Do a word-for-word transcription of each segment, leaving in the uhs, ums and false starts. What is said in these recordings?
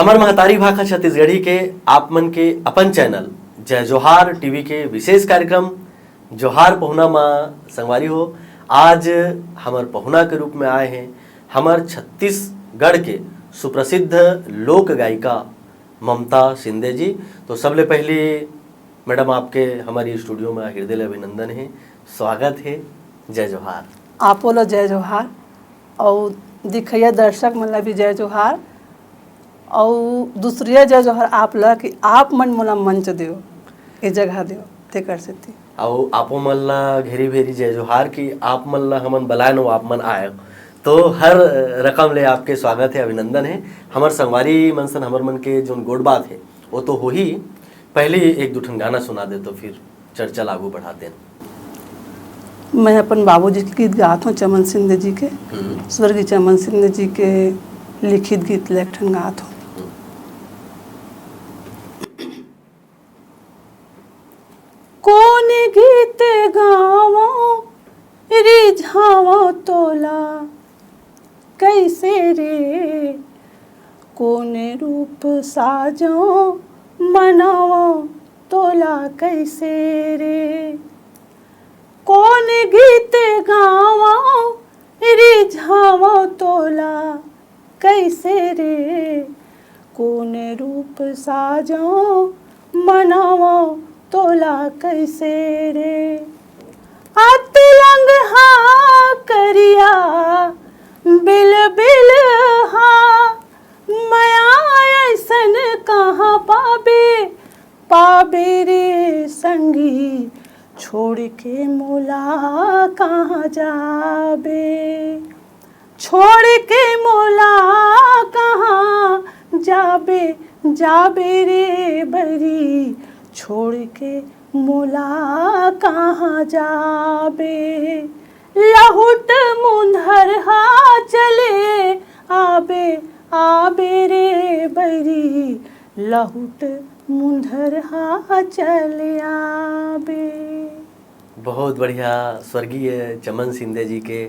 हमर महतारी भाखा छत्तीसगढ़ी के आप मन के अपन चैनल जय जोहार टीवी के विशेष कार्यक्रम जोहार पहुना मा संगवारी हो। आज हमर पहुना के रूप में आए हैं हमर छत्तीसगढ़ के सुप्रसिद्ध लोक गायिका ममता शिंदे जी। तो सबले पहली मैडम, आपके हमर स्टूडियो में हृदय ले अभिनंदन है, स्वागत है। जय जोहार। आपो ला जय जोहार, अउ दिखइया दर्शक मन ला भी जय जोहार, अउ दूसरिया जय जोहार आप ला कि आप मन मोला मंच देव, ए जगह देव, तेकर सेती। अउ आपो मन ला घेरी भेरी जय जोहार कि आप मन ला हमन बलायन अउ आप मन आए। तो हर रकम ले आपके स्वागत है, अभिनंदन है। हमर संगवारी मन सन हमर मन के जोन गोठ बात है, वो तो होही। पहले एक दू ठन गाना सुना दे तो फिर चर्चा ला आगू बढ़ाते हैं। मैं अपन बाबूजी के गीत गात हूँ, चमन शिंदे जी के। हम्म। स्वर्गीय चमन शिंदे जी के लिखित गीत ले एक ठन गात हूँ। हम्म। कोन गीत गावों रिझावों तोला कैसे रे, कोन रूप साजों मनावों तोला कैसे रे, कोन गीत गावों रिझावों तोला कैसे रे, कोन रूप साजों मनावों तोला कैसे रे। अतरंग हा करिया बिल बिल हा, मया अइसन कहाँ पाबे, पाबे रे संगी, छोड़ के मोला कहाँ जाबे, छोड़ के मोला कहाँ जाबे, जाबे रे बरी, छोड़ के मोला कहाँ जाबे। लहुट मुंधर हा चले आबे, आबे रे बरी, लहुट मुंधर हा चले आबे। बहुत बढ़िया। स्वर्गीय चमन शिंदे जी के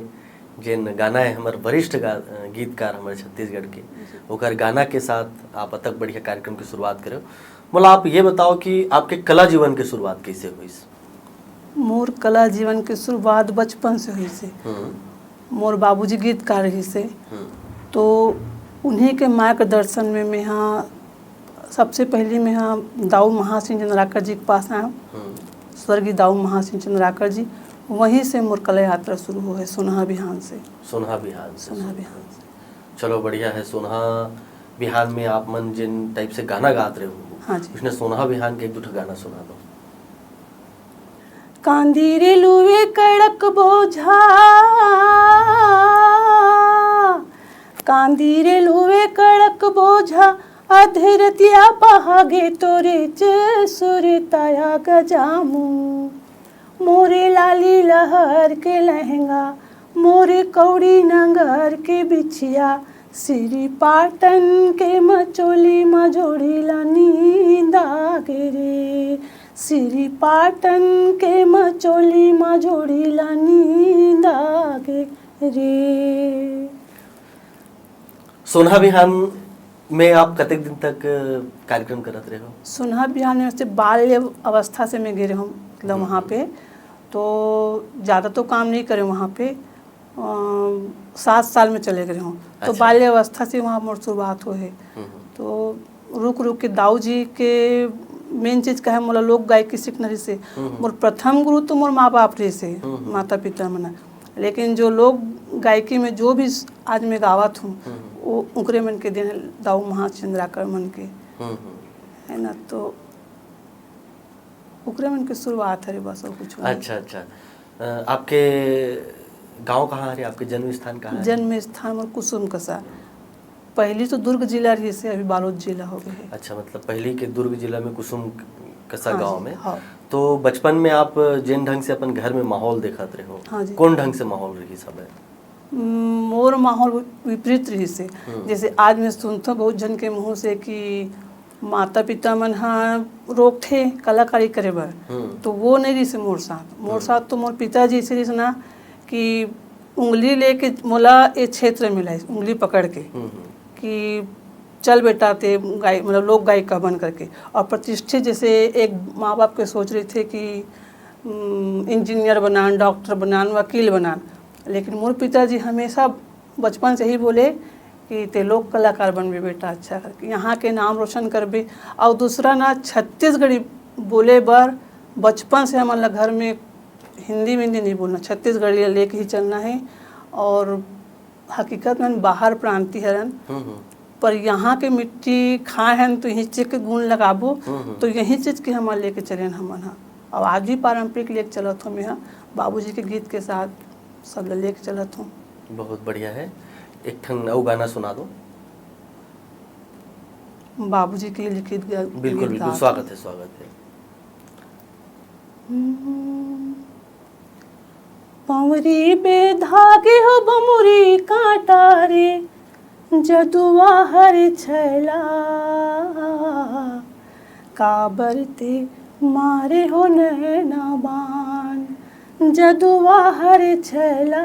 जेन गाना है, हमर वरिष्ठ गा-, गीतकार हमर छत्तीसगढ़ के, ओकर गाना के साथ आप अतक बढ़िया कार्यक्रम की शुरुआत करेव। मोला आप ये बताओ कि आपके कला जीवन की शुरुआत कैसे होइस? मोर कला जीवन की शुरुआत बचपन से होइस हे। हम्म। मोर बाबूजी गीतकार रहिस हे। हम्म। तो उन्हीं के मार्गदर्शन में मेहा सबसे पहली मेहा दाऊ महासिंह चंद्राकर जी के पास आया। हम्म। स्वर्गीय दाऊ महासिंह चंद्राकर जी, वहीं से मोर कला यात्रा शुरू होय हे, सोनहा बिहान से। सोनहा बिहान से। सोनहा बिहान से। चलो, बढ़िया है। सोनहा बिहान में आप मन जिन type से गाना गात रहे हो, हाँ जी। उसने सोनहा बिहान के एक दू ठो गाना सुना दो। कांदी रे लुवे कड़क बोझा, कांदी रे लुवे कड़क बोझा, अधरतिया पहागे तोरे च सुरताया गजामू। मोरे लाली लहर के लहंगा, मोरे कौड़ी नंगर के बिछिया, श्री पाटन के मचोली म जोड़ी ला नींद आगे रे, श्री पाटन के मचोली म जोड़ी ला नींद आगे रे। सोनहा बिहान में आप कतेक दिन तक कार्यक्रम करत रहे हो? सोनहा बिहान में से बाल्य अवस्था से मैं गे रहे हूँ, मतलब, हम्म। वहाँ पे तो ज़्यादा तो काम नहीं करे वहाँ पे। अ, सात साल में चले गए हूँ, तो अच्छा। बाल्य अवस्था से वहाँ मोर शुरुआत हुए है। हम्म। तो रुक रुक के दाऊ जी के main चीज का है, मोला लोक गायकी सीखना रहिस हे। हम्म। मोर प्रथम गुरु तो मोर माँ बाप रहिस हे, हम्म। माता पिता मन। लेकिन जो लोक गायकी में जो भी आज मैं गावत हूँ, हम्म। वो उकरे मन के देन हे, दाऊ महाचंद्राकर मन के, हम्म। है ना। तो उकरे मन के शुरुआत हरे, बस और कुछ नहीं। अच्छा, अच्छा। अ, आपके गाँव कहाँ हरे? आपके जन्म स्थान कहाँ है? जन्म स्थान मोर कुसुम कसा। पहली तो दुर्ग जिला रहिस हे, अभी बालोद जिला हो गए है। अच्छा, मतलब पहली के दुर्ग जिला में कुसुम कसा हाँ गाँव जी, में। हाँ। तो बचपन में आप जेन ढंग से अपन घर में माहौल देखत रहे हो, हाँ जी। कौन ढंग से माहौल रहिस हवे? मोर माहौल विपरीत रहिस हे। हम्म। जैसे आज मैं सुनथों बहुत झन के मुँह से कि माता पिता मन ह रोकथे कलाकारी करे बर, हम्म। तो वो नहीं रहिस हे मोर साथ। मोर हम्म। साथ तो मोर पिताजी ऐसे रहिस ना कि उंगली लेके मोला ए क्षेत्र में लाइस, उंगली पकड़ के, हम्म, हम्म। कि चल बेटा ते गाय, मतलब लोक गायिका बन करके। और प्रतिष्ठित, जैसे एक माँ बाप के सोच रहे थे कि इंजीनियर बनान, डॉक्टर बनान, वकील बनान, लेकिन मोर पिताजी हमेशा बचपन से ही बोले कि ते लोक कलाकार बनबे बेटा, अच्छा करके यहाँ के नाम रोशन करबे। और दूसरा ना, छत्तीसगढ़ी बोले बर बचपन से हमन ला घर में हिंदी में नहीं बोलना, छत्तीसगढ़ी लेके ही चलना है। और हकीकत में बाहर प्रांति हरन, हम्म, हम्म। पर यहाँ के मिट्टी खाए हन तो यही चीज के गुण लगाबो, हम्म, हम्म। तो यही चीज के हमन लेके चलेन हमन ह। और आज भी पारंपरिक लेके चलत हो मैं ह, बाबूजी के गीत के साथ सब ल लेके चलत हूँ। बहुत बढ़िया है, एक ठन अउ गाना सुना दो। बाबूजी के लिखित ग-, बिल्कुल, गीत बिल्कुल, गात स्वागत हूँ। है, स्वागत है। हम्म। पंवरी बेधा गे हो भमुरी कांटा रे, जदुआ हर छैला, काबर ते मारे हो नैना बान, जदुआ हर छैला,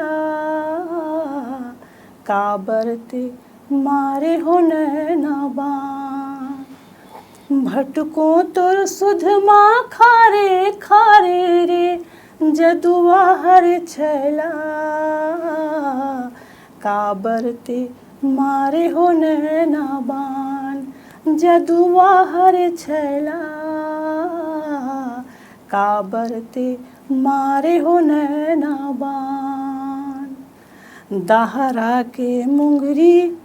काबर ते मारे हो नैना बान। भटको तोर सुध मा खारे खारे रे, जदुआ हर छैला, काबर ते मारे हो नैना बान, जदुआ हर छैला, काबर ते मारे हो नैना बान। दहरा के मुंगरी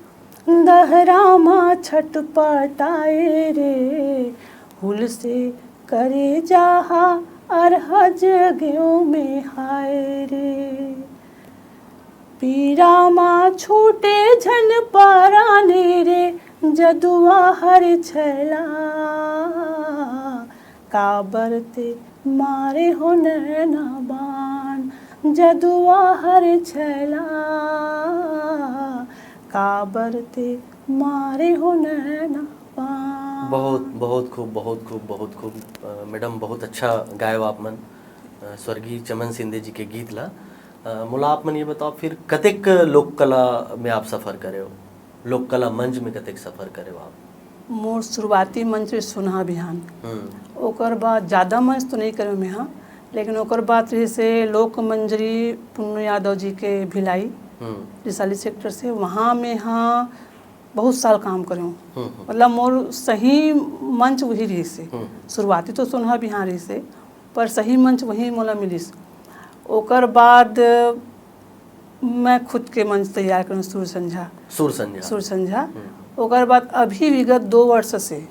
दहरा मा छटपटाए रे, हुल से करे जाहा अरहज गेहूं में हाय रे। पीरा मा छूटे झन पराने रे, जदुआ हर छैला, काबर ते मारे हो नैना बान, जदुआ हर छैला, काबर ते मारे हो नैना बान। बहुत, बहुत खूब, बहुत खूब, बहुत खूब। अ, मैडम, बहुत अच्छा गायव आप मन, अ, स्वर्गीय चमन शिंदे जी के गीत ला। अ, मोला आप मन ये बताओ, फिर कतेक लोक कला में आप सफर करे हो? लोक कला मंच में कतेक सफर करे हो आप? मोर शुरुआती मंच रहिस सोनहा बिहान। हम्म। ओकर बाद ज़्यादा मंच तो नहीं करे मैं, हाँ, लेकिन ओकर बाद रहिस हे लोक मंजरी पुन्नू यादव जी के भिलाई, हम्म। रिसाली सेक्टर से, वहाँ में, हाँ, बहुत साल काम करे हूँ। हम्म, हम्म। मतलब मोर सही मंच वही रहिस हे। हम्म। शुरुआती तो सोनहा बिहान रहिस हे, पर सही मंच वही मोला मिलिस। ओकर बाद मैं खुद के मंच तैयार करूँ, सुर संझा। सुर संझा। सुर संझा। हम्म। ओकर बाद अभी विगत दो वर्ष से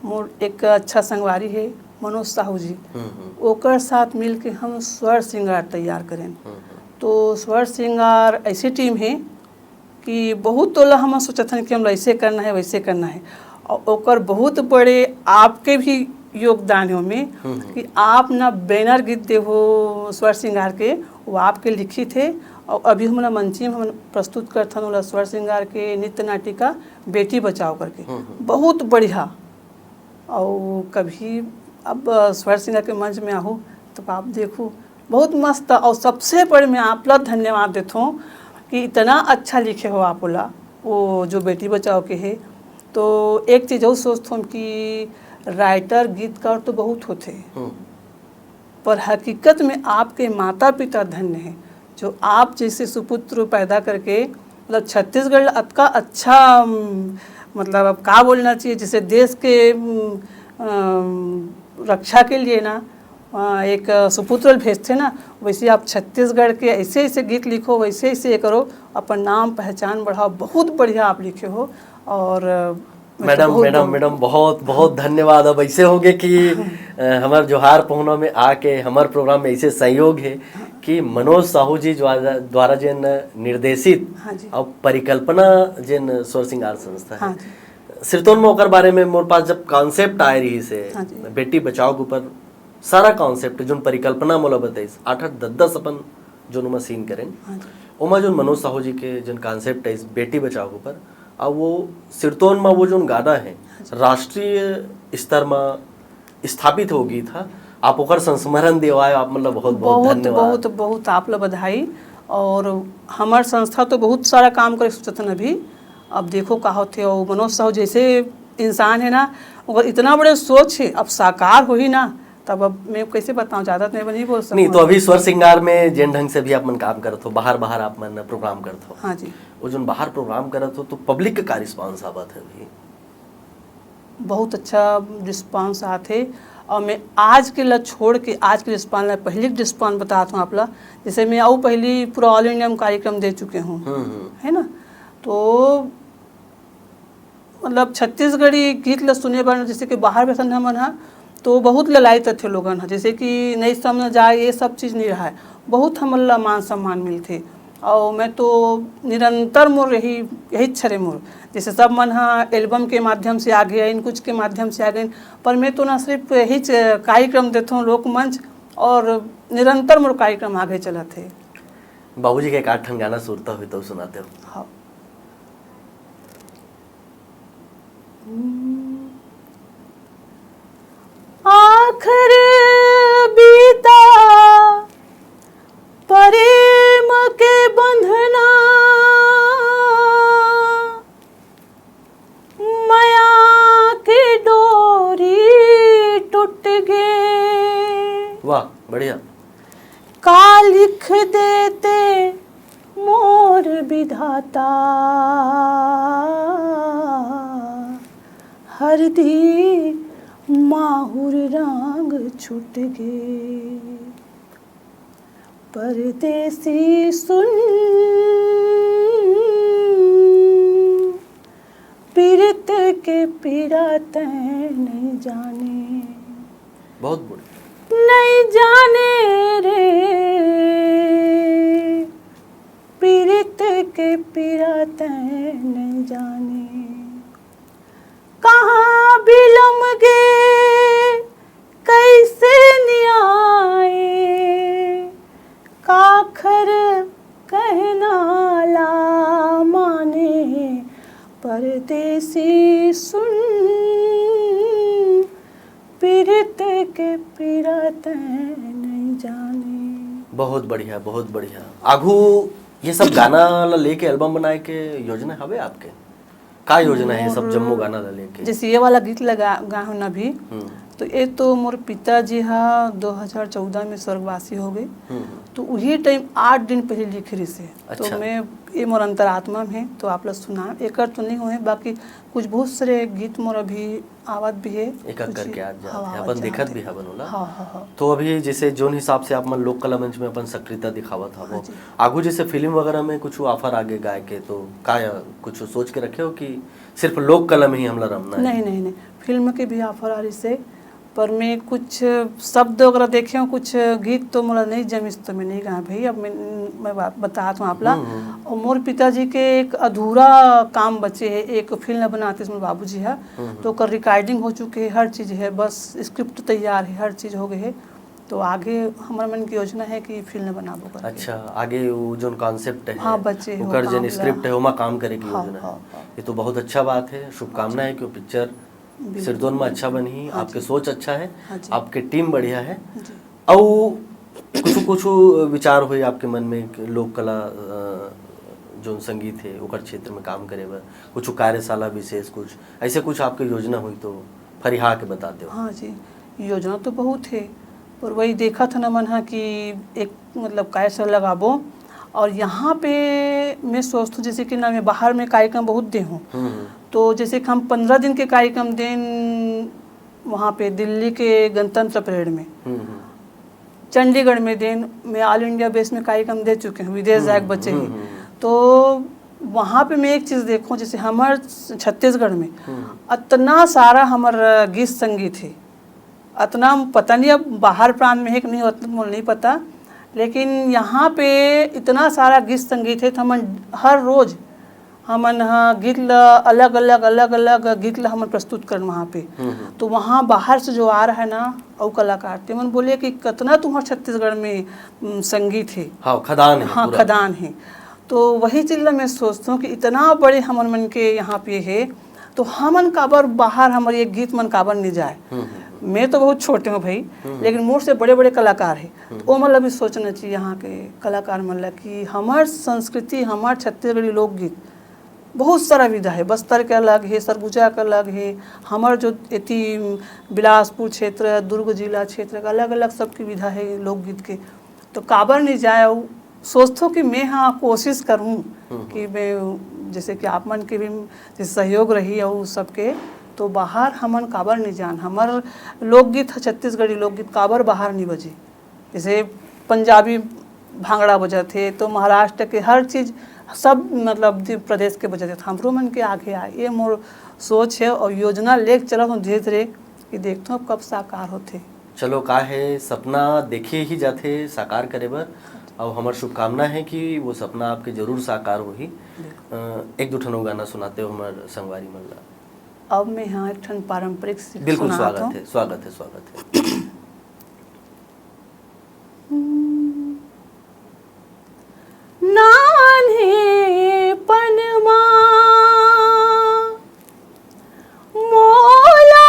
मोर एक अच्छा संगवारी हे मनोज साहू जी, हम्म, हम्म। ओकर साथ मिल के हम स्वर श्रृंगार तैयार करेन। हम्म, हम्म। तो स्वर श्रृंगार ऐसी टीम हे कि बहुत तोला हम सोचत हन कि हमला ऐसे करना है, वैसे करना है, और ओकर बहुत बड़े आपके भी योगदान है ओमे, हम्म, हम्म। कि आप ना बैनर गीत देहो स्वर श्रृंगार के, वो आपके लिखित हे, और अभी हमला मंची में हम प्रस्तुत करथन ओला स्वर श्रृंगार के नृत्य नाटिका बेटी बचाओ करके। हम्म, हम्म। बहुत बढ़िया। और कभी अब स्वर श्रृंगार के मंच में आहू, तब आप देखू, बहुत मस्त। और सबसे बड़े मैं आप ला धन्यवाद देथों कि इतना अच्छा लिखे हो आप ओला, वो जो बेटी बचाओ के हे। तो एक चीज और सोचथों कि राइटर, गीतकार तो बहुत होथे, हम्म। पर हकीकत में आपके माता पिता धन्य हैं, जो आप जैसे सुपुत्र पैदा करके, मतलब, छत्तीसगढ़ ला अतका अच्छा, अम, मतलब, अब का बोलना चाहिए, जैसे देश के, अम, अम, रक्षा के लिए ना, अ, एक सुपुत्र भेजथे ना, वैसे आप छत्तीसगढ़ के ऐसे ऐसे गीत लिखो, वैसे ऐसे ये करो, अपन नाम पहचान बढ़ाओ। बहुत बढ़िया आप लिखे हो। और, अ, मतलब, मैडम, बहुत मैडम, बहुत मैडम, बहुत, बहुत धन्यवाद। अब ऐसे होगे कि, अ, हमर जोहार पहुना में आके हमर प्रोग्राम में ऐसे संयोग हे कि मनोज साहू जी द्वारा, द्वारा जेन निर्देशित हाँ जी। और परिकल्पना जेन स्वर श्रृंगार संस्था हे, हाँ जी। सिरतोन में ओकर बारे में मोर पास जब कॉन्सेप्ट आए रहिस हे, हाँ जी। बेटी बचाओ के ऊपर सारा कॉन्सेप्ट, जोन परिकल्पना मोला बताइस, आठ आठ दस दस अपन जोन ओमा सीन करेन, हाँ जी। ओमा जोन मनोज साहू जी के जोन कॉन्सेप्ट हे इस बेटी बचाओ के ऊपर, अब वो सिरतोन मा वो जोन गाना हे, हाँ जी। राष्ट्रीय स्तर मा स्थापित हो गीत हा, आप ओकर संस्मरण देवाए, आप मतलब बहुत, बहुत बहुत, धन्यवाद। बहुत, बहुत आप ला बधाई। और हमर संस्था तो बहुत सारा काम करे सोचत हन अभी, अब देखो का होथे। और मनोज साहू जैसे इंसान है ना, अगर इतना बड़े सोच है, अब साकार होही ना, तब अब मैं कैसे बताऊं, ज्यादा तो मैं नहीं बोल सकूं। नहीं तो अभी स्वर श्रृंगार में जेन ढंग से भी आप मन काम करत हो, बाहर बाहर आप मन प्रोग्राम करत हो, हाँ जी। वो जोन बाहर प्रोग्राम करत हो तो पब्लिक का रिस्पांस आवत है अभी? बहुत अच्छा रिस्पांस आथे। और मैं आज के ला छोड़ के, आज के रिस्पांस ला, पहली रिस्पांस बताता हूँ आप ला। जैसे मैं अउ पहली पूरा ऑल इंडिया में कार्यक्रम दे चुके हूँ, हम्म, हम्म। है ना, तो मतलब छत्तीसगढ़ी गीत ला सुने बर, जैसे कि बाहर में हमन हा, तो बहुत ललायत रथे लोगन हा, जैसे कि नहीं समझ जाए, ये सब चीज़ नहीं रहा है। बहुत हमन ला मान सम्मान मिलथे। और मैं तो निरंतर मोर यही, यही इच्छा रे मोर, जैसे सब मन हा एल्बम के माध्यम से आगे आइन, कुछ के माध्यम से आगे आइन, पर मैं तो ना सिर्फ यही च-, कार्यक्रम देथों, लोकमंच, और निरंतर मोर कार्यक्रम आगे चलत हे। बाबूजी के एक आध ठन गाना सुरता हुई तो सुनाते हो। हाँ। आखर बीता प्रेम के बंधना, मया के डोरी टूट गे। वाह, बढ़िया। का लिख देते मोर विधाता, हरदी माहुर रंग छूट गे। परदेसी सुन, पीरत के पीरा तैं नहीं जाने। बहुत बढ़िया। नहीं जाने रे, पीरत के पीरा तैं नहीं जाने। कहाँ बिलम गे, कैसे न्याय, काखर कहना ला माने। परदेसी सुन, पीरत के पीरा तैं नहीं जाने। बहुत बढ़िया, बहुत बढ़िया। आगू ये सब गाना ला लेके एल्बम बनाए के योजना हवे आपके? का योजना है सब जम्मो गाना ला लेके? जैसे ये वाला गीत लगा गा हूँ ना अभी, हम्म, तो ये तो मोर पिताजी हा दो हज़ार चौदह में स्वर्गवासी हो गए। हम्म, तो वही टाइम आठ दिन पहले लिखे रहिसे। अच्छा। तो मैं ये मोर अंतरात्मा में है, तो आप लोग सुना, एकर तो नहीं हुए, बाकी कुछ बहुत सारे गीत मोर अभी आवत भी है। एक एक कुछ करके आज जात हाँ, है, आवत अपन देखत जात भी है। हवन ओला। हाँ, हाँ, हाँ। तो अभी जैसे जोन हिसाब से आप मन लोक कला मंच में अपन सक्रियता दिखावत हवो, हाँ जी। आगू जैसे फिल्म वगैरह में कुछ ऑफर आगे गाय के, तो का कुछ सोच के रखे हो कि सिर्फ लोक कला में ही हमला रमना है? नहीं, नहीं, नहीं, फिल्म के भी ऑफर आ रहिसे, पर मैं कुछ शब्द वगैरह देखे हूँ, कुछ गीत तो मोला नहीं जमिस, तो मैं नहीं गा भाई। अब मैं, मैं बात बतात हूँ आप ला। हम्म, हम्म। और मोर पिताजी के एक अधूरा काम बचे है, एक फिल्म बनाते मोर बाबूजी है, हम्म। तो ओकर रिकॉर्डिंग हो चुके है, हर चीज़ है, बस स्क्रिप्ट तैयार है, हर चीज़ हो गए है। तो आगे हमर मन की योजना है कि फिल्म बनाबो करके। अच्छा, आगे वो जोन कॉन्सेप्ट है, हाँ, बचे हो ओकर काम जोन ला। स्क्रिप्ट है, ओमा काम करे की हाँ, योजना है। हाँ, हाँ। ये तो बहुत अच्छा बात है, शुभकामना है कि वो पिक्चर बिल्कुल। सिरदोन में अच्छा बनही। हाँ आपके जी। सोच अच्छा है, हाँ जी। आपके टीम बढ़िया है। जी। अउ कुछ कुछ विचार होई आपके मन में कि लोक कला, अ, जोन संगीत है ओकर क्षेत्र में काम करे बर कुछ कार्यशाला विशेष, कुछ ऐसे कुछ आपके योजना होई तो फरिहा के बता दो। हाँ जी, योजना तो बहुत है, पर वही देखत हन मन हा कि एक मतलब कार्यशाला लगाबो। और यहाँ पे मैं सोचथों, जैसे कि ना, मैं बाहर में कार्यक्रम बहुत दे हूँ, हम्म, हम्म, तो जैसे कि हम पंद्रह दिन के कार्यक्रम देन वहाँ पे दिल्ली के गणतंत्र परेड में, हम्म, हम्म। चंडीगढ़ में देन, मैं ऑल इंडिया बेस में कार्यक्रम दे चुके हूँ, विदेश जाए के बचे हम्म, हैं। हम्म। तो वहाँ पे मैं एक चीज़ देखूँ, जैसे हमार छत्तीसगढ़ में हम्म। इतना सारा हमार गीत संगीत है, इतना पता नहीं अब बाहर प्रांत में है कि नहीं, उतना मोला नहीं पता, लेकिन यहाँ पे इतना सारा गीत संगीत है, तो हमन हर रोज हमन ह गीत ल अलग अलग, अलग अलग गीत ल हमन प्रस्तुत करन वहाँ पे। हम्म, हम्म। तो वहाँ बाहर से जो आ रहा है ना, अउ कलाकार, ते मन बोले कि कितना तुम्हार छत्तीसगढ़ में, उम, संगीत है। हाँ, खदान है हाँ, पूरा। खदान है। तो वही चीज ला मैं सोचथों कि इतना बड़े हमन मन के यहाँ पे है, तो हमन काबर बाहर, हमर ये गीत मन काबर नहीं जाए। हम्म, हम्म, मैं तो बहुत छोटे हूँ भाई, हम्म। लेकिन मोर से बड़े बड़े कलाकार है, हम्म। तो ओ मन ला भी सोचना चाहिए, यहाँ के कलाकार मन ला, कि हमार संस्कृति, हमार छत्तीसगढ़ी लोकगीत बहुत सारा विधा हे, बस्तर के अलग हे, सरगुजा के अलग हे, हमर जो एती बिलासपुर क्षेत्र, दुर्ग जिला क्षेत्र के अलग-अलग सबके विधा हे लोकगीत के। तो काबर नहीं जाए, अउ सोचथों कि मैं, हाँ, कोशिश करूँ हम्म। कि मैं, जैसे कि आप मन के भी जैसे सहयोग रही अउ सबके, तो बाहर हमन काबर नहीं जान, हमर लोकगीत ह, छत्तीसगढ़ी लोकगीत काबर बाहर नहीं बजे। जैसे पंजाबी भांगड़ा बजत हे, तो महाराष्ट्र के हर चीज, सब मतलब दि-, प्रदेश के बजत हे, तो हमरो मन के आगे आए, ये मोर सोच हे। अउ योजना लेके चलत हूँ धीरे धीरे, कि देखथों अब कब साकार होथे। चलो, का हे, सपना देखे ही जाथे साकार करे बर, अउ हमर शुभकामना हे कि वो सपना आपके जरूर साकार होही। बिल्कुल। अ, एक दू ठन अउ गाना सुनाते हो हमर संगवारी मन ला। अब मैं यहाँ एक ठन पारंपरिक से बिल्कुल, सुनात स्वागत हूँ। हे, स्वागत हे, स्वागत हे। हम्म। नान्हेपन मा मोला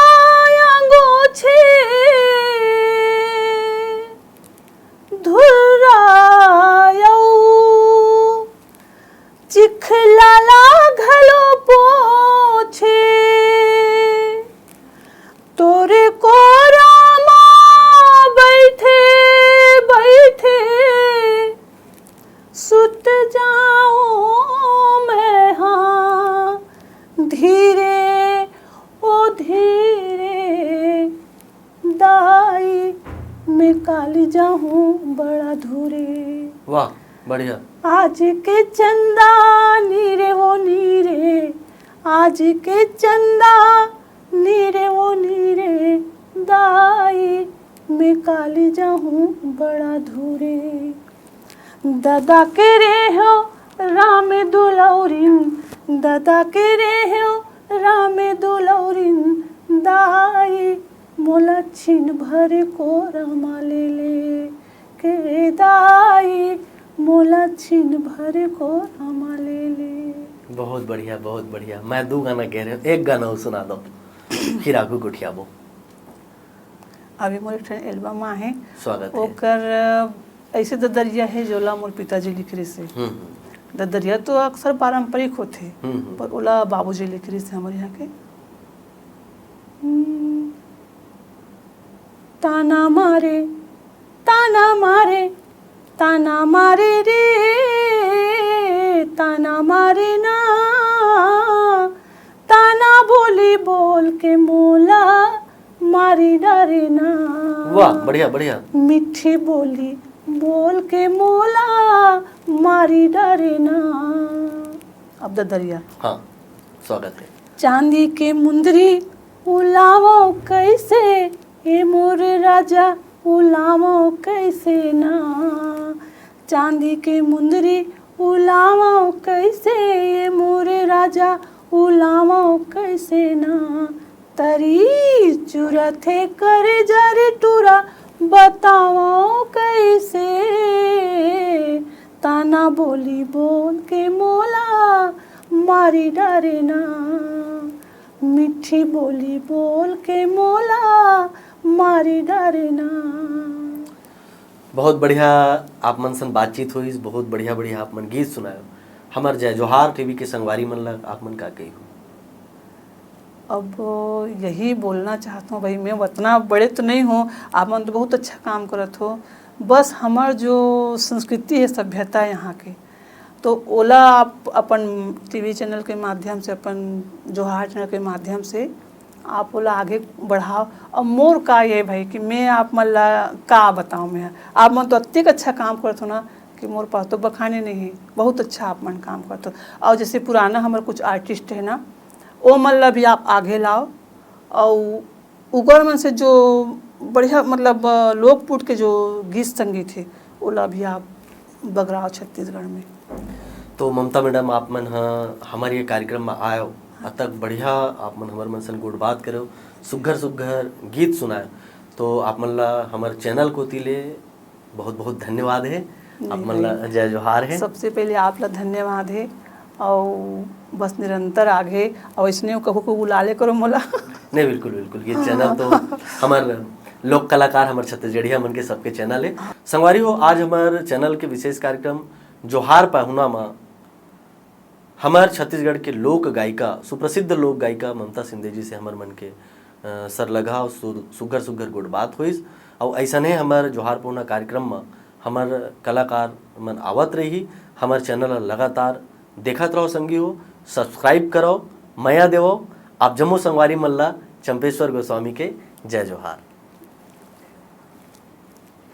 अंगोछे धुर्रायऊ चिखला ला घलो पोछे। तोरे कोरा मा बैठे बैठे सुत जाऊं मैं हाँ धीरे ओ धीरे। दाई मैं काली जाहूँ बड़ा धूरे। वाह, बढ़िया। आज के चंदा नीरे वो नीरे, आज के चंदा नीरे वो नीरे, दाई मैं काली जाहूँ बड़ा धूरे। ददा के रेहो राम दुलौरिन, ददा के रेहो राम दुलौरिन, दाई मोला छिन भर कोरा मा ले ले के दाई, मोला छिन भर कोरा मा ले ले। बहुत बढ़िया, बहुत बढ़िया। मैं दू गाना कह रहे हूँ, एक गाना अउ सुना दो, फिर आगू गोठियाबो। अभी मोर एक ठन एल्बम आहे, स्वागत हे। ओकर, अ, ऐसे ददरिया हे, जोला मोर पिताजी लिख रहे से। हम्म, हम्म। ददरिया तो अक्सर पारंपरिक होथे, हम्म, हम्म। पर ओला बाबूजी लिख रहे से हमर यहाँ के। हम्म। ताना मारे, ताना मारे, ताना मारे रे, ताना मारे ना, ताना बोली बोल के मोला मारी डारे ना। वाह, बढ़िया, बढ़िया। मीठी बोली बोल के मोला मारी डारे ना। अब ददरिया। हाँ, स्वागत हे। चांदी के मुंदरी उलावो कैसे, ए मोर राजा, उलावो कैसे ना। चांदी के मुंदरी उलावो कैसे, ए मोर राजा, उलावो कैसे ना। तरी चुरथे कर जर टूरा, बतावो कैसे। ताना बोली बोल के मोला मारी डारे ना, मीठी बोली बोल के मोला मारी डारे ना। बहुत बढ़िया, आप मन सन बातचीत होइस, बहुत बढ़िया बढ़िया आप मन गीत सुनायो। हमर जय जोहार टीवी के संगवारी मन ला आप मन का कही हो? अब यही बोलना चाहता हूँ भाई, मैं उतना बड़े तो नहीं हूँ, आप मन तो बहुत अच्छा काम करत हो। बस हमर जो संस्कृति है, सभ्यता है यहाँ के, तो ओला आप अपन टीवी चैनल के माध्यम से, अपन जोहार चैनल के माध्यम से आप ओला आगे बढ़ाओ। और मोर का ये भाई कि मैं आप मन ला का बताऊँ, मैं आप मन तो अतिक अच्छा काम करत हो ना कि मोर पास तो बखाने नहीं है, बहुत अच्छा आप मन काम करत हो। और जैसे पुराना हमर कुछ आर्टिस्ट है ना, ओ मन ला भी आप आगे लाओ, और उकर मन से जो बढ़िया, मतलब, अ, लोकपुट के जो गीत संगीत हे, ओला भी आप बगराव छत्तीसगढ़ में। तो ममता मैडम, आप मन ह हमर ये कार्यक्रम में आयो, अतक बढ़िया आप मन हमर मन सन गोठ बात करो, सुग्घर सुग्घर गीत सुनायो, तो आप मन ला हमर चैनल कोति ले बहुत बहुत धन्यवाद हे। आप मन ला जय जोहार हे। सबसे पहले आप ला धन्यवाद हे, और बस निरंतर आगे, और इसने कहू को बुला ले करो मोला। नहीं, बिल्कुल, बिल्कुल, ये चैनल तो हमर लोक कलाकार, हमर छत्तीसगढ़िया मन के सबके चैनल हे। संगवारी हो, आज हमर चैनल के विशेष कार्यक्रम जोहार पहुना मा हमर छत्तीसगढ़ के लोक गायिका, सुप्रसिद्ध लोक गायिका ममता शिंदे जी से हमर मन के, अ, सरलगहा अउ सु-, सुग्घर सुग्घर गोठ बात होइस। अउ अइसने हमर जोहार पहुना कार्यक्रम म हमर कलाकार मन आवत रही। हमर चैनल ल लगातार देखत रहो संगी हो, subscribe करो, मया देवो। आप जम्मो संगवारी मन ला चंपेश्वर गोस्वामी के जय जोहार।